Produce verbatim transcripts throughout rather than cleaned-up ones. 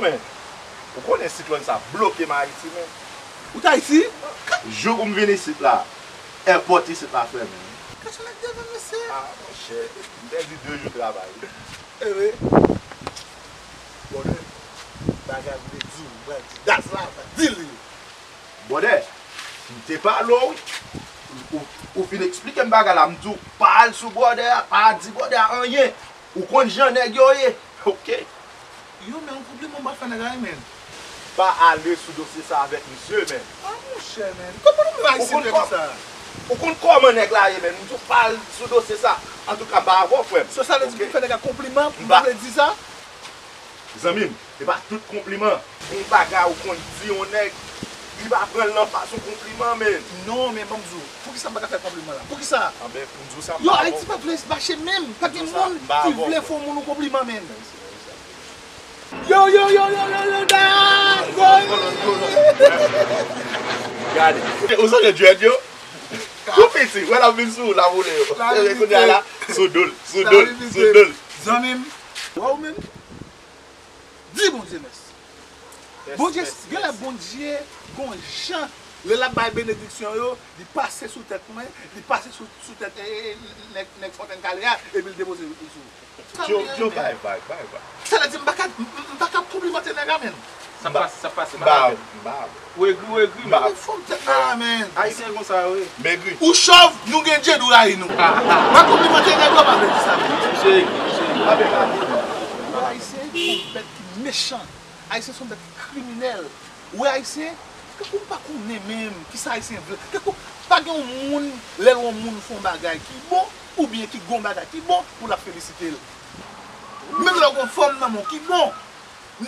Men, ou konnen siklòn sa bloke m Ayiti, men. Ou t Ayiti? Jou pou m vin isit la, èpòt isit la fèmen. Kasa nèg devan mesye? Ah, monchè, m pèdi de jou travay. Ewe. Bon, bagay m te di w, mwen di dat la, mwen di li. Bwòdè, m te pale w wi. Ou, ou fin eksplike m bagay la, m di w pa al sou bwòdè a, pa di bwòdè a anyen. Ou konn jan nèg yo ye. Oke. Yo, men yon konpliman m pral fè nèg la wi, men. Pa ale sou dosye sa avèk misye, men. Ah, monchè, men. Kòman nou menm Ayisyen fè konsa? Ou konn kòman nèg la ye, men. M di w pa al sou dosye sa. Antouka, m pa avè w, frè m. So, sa vle di pou fè nèg la konpliman, m pa vle di sa? Zanmi m, se pa tout konpliman. Gon bagay ou konn di yon nèg, li pa pran l nan fason konpliman, men. Non, men ban m di w, poukisa m pa ka fè konpliman la? Poukisa? Anben, pou m di w sa, m pa avè w. Yo, Ayiti pa vle mache menm. Pa gen moun ki vle fè yon moun yon konpliman, men. Yo, yo, yo, yo, yo, yo, da, yo. Gade. Ou sonje djwèt yo? Tou piti, wè l ap vin sou ou, l ap woule yo. Kounye a la, sou do l, sou do l, sou do l. Zanmi m, wè w menm? Di Bondye mèsi. Bondye, genlè Bondye gon jan, lè l ap bay benediksyon yo, li pase sou tèt mwen, li pase sou, sou tèt, e, e, e, nèg, nèg Fòtèn Kale a, epi l depoze l sou ou. Djo, Djo, bay vag, bay vag. Sa vle di m pa ka, m, m, m pa ka konplimante nèg la, menm. Sa pase, sa pase, m pa ka fè. M pa, m pa. Ou egri, ou egri, men. Fòm tèt la, men. Ayisyen konsa yo ye. M egri. Ou chòv, nou gen djed, ou rayi nou. Ah, ah. Mwen konplimante nèg yo, pa vle di sa. Misye egri, misye egri. Ayisyen se yon bèt ki mechan. Ayisyen se yon bèt kriminèl. Ou wè Ayisyen, tankou m pa konnen menm kisa Ayisyen vle. Tankou pa gen yon moun, lè yon moun fè yon bagay ki bon, oubyen ki gen yon bagay ki bon, pou l ap felisite l. Menm lè w gen yon fanm nan men w ki bon,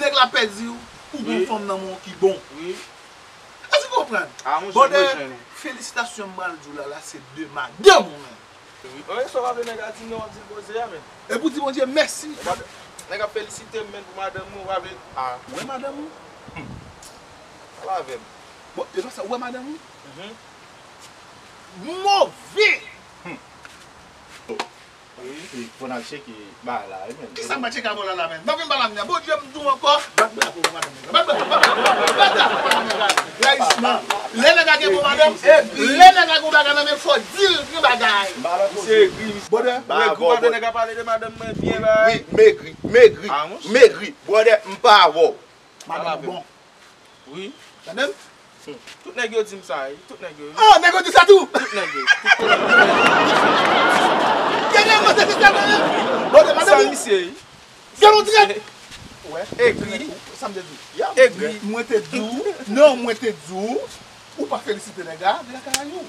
nèg la pèdi w, ou gen yon fanm nan men w ki bon. Wi. Èske w konprann? Ah, monchè, bwòdè, felisitasyon m pral di w la, la, se de madanm ou menm. Wi. Anyen sa w pa vle nèg la di non, w ap di l poze a, men. E pou di Bondye mèsi. Nèg ap, nèg ap felisite m, men, pou madanm mwen, w pa vle. Ah. Ou wè madanm ou? Pale avè m. Bon, e pa sa, ou wè madanm ou? Mhm. Move! E fò n al tcheke bagay la, wi, men. Kisa m pa tcheke avè w la, la, men? Nan vin pale avè m nan. Bondye m di w ankò, bat bravo pou madanm nèg la. Bat bravo, bat bravo, bat bravo pou madanm nèg la. Rayisman. Lè nèg la gen bon madanm, lè nèg la gen bagay nan men, fò di l gen bagay. Misye egri, misye. Bwòdè. Ou egri, ou pa vle nèg la pale de madanm mwen byen, bagay. Wi, m egri, m egri, m egri. Bwòdè, m pa avè w. Madanm ou bon. Wi. Tande m? Tout nèg yo di m sa, wi. Tout nèg yo, wi. Oh, nèg yo di sa tou? Tout nèg yo. Tout kote. Gen nèg yo di sa tou. Bon, madanm ou. Sa misye, wi. Gen yon trèt. Wi. Egri. Sa m te di w? Egri. Mwen te di w. Non, mwen te di w. Ou pa felisite nèg la, vin lakay ou.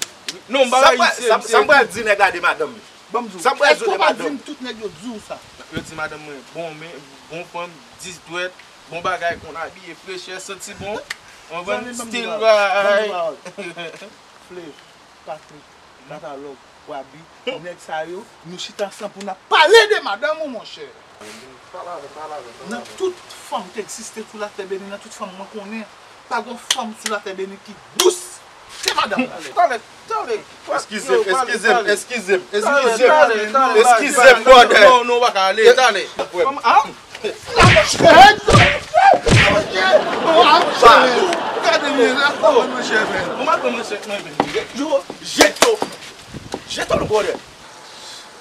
Non, m pa rayise, misye. Sa m pral di nèg la de madanm li. Ban m di w. Sa m pral di w de madanm. Èske w pa di m tout nèg yo di w sa? Yo di madanm mwen bon, men, bon fanm, dis dwèt, bon bagay, konn abiye frechè, santi bon. Ou konprann? Zanmi, ban m di w pawòl. Ban m di w pawòl. Flev, Patrick, Katalòg, Wabi, nèg sa yo, nou chita ansanm pou n ap pale de madanm ou, monchè. Pale avè m, pale avè m, pale avè m. Nan tout fanm ki egziste sou latè beni, nan tout fanm mwen konnen, pa gon fanm sou latè beni ki dous ke madanm ou. Talè, talè. Eskize m, eskize m, eskize m, eskize m. Eskize m, bwòdè. Non, non, w pa ka ale, talè. Fanm, ah? Gade li la, monchè, men. Ou pa pran manchèt mwen, men. Yo, jete w. Jete w, bwòdè.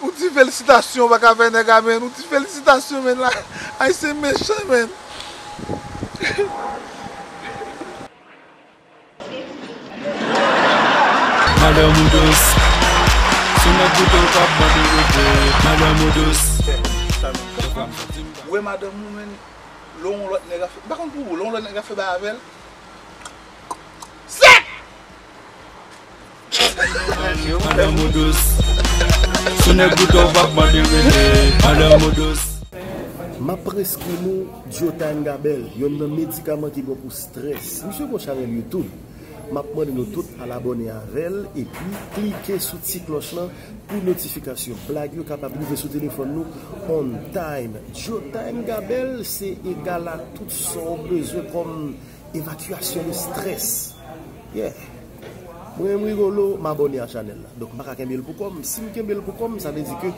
Ou di felisitasyon, ou pa ka fè nèg a, men. Ou di felisitasyon, men, la. Ayisyen mechan, men. Madanm ou dous. Si w nèg goute w p ap mande rete. Madanm ou dous. Ou wè madanm ou, men, lè yon lòt nèg ap fè, m pa konn pou ou, lè yon lòt nèg ap fè bagay avè l. Sèk! Madanm ou dous. Si w nèg goute w p ap mande rete. Madanm ou dous. M ap preskri nou Joe Time Gabel, yonn nan medikaman ki bon pou strès. Misye gon chanèl YouTube. M ap mande nou tout al abòne avè l epi klike sou ti klòch lan pou notifikasyon. Blag yo kapab rive sou telefòn nou on time. Joe Time Gabel se egal a tout sa w bezwen kòm evacuation de stress. Yeah. Mwen menm Rigolo, m abòne a chanèl la. Donk, m pa ka kenbe l pou kò m. Si m kenbe l pou kò m, sa vle di ke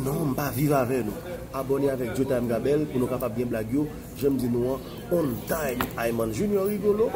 non, m pa viv avè nou. Abòne avèk Joe Time Gabel pou nou kapab gen blag yo, jan m di nou an, on time. Ayman Junior Rigolo.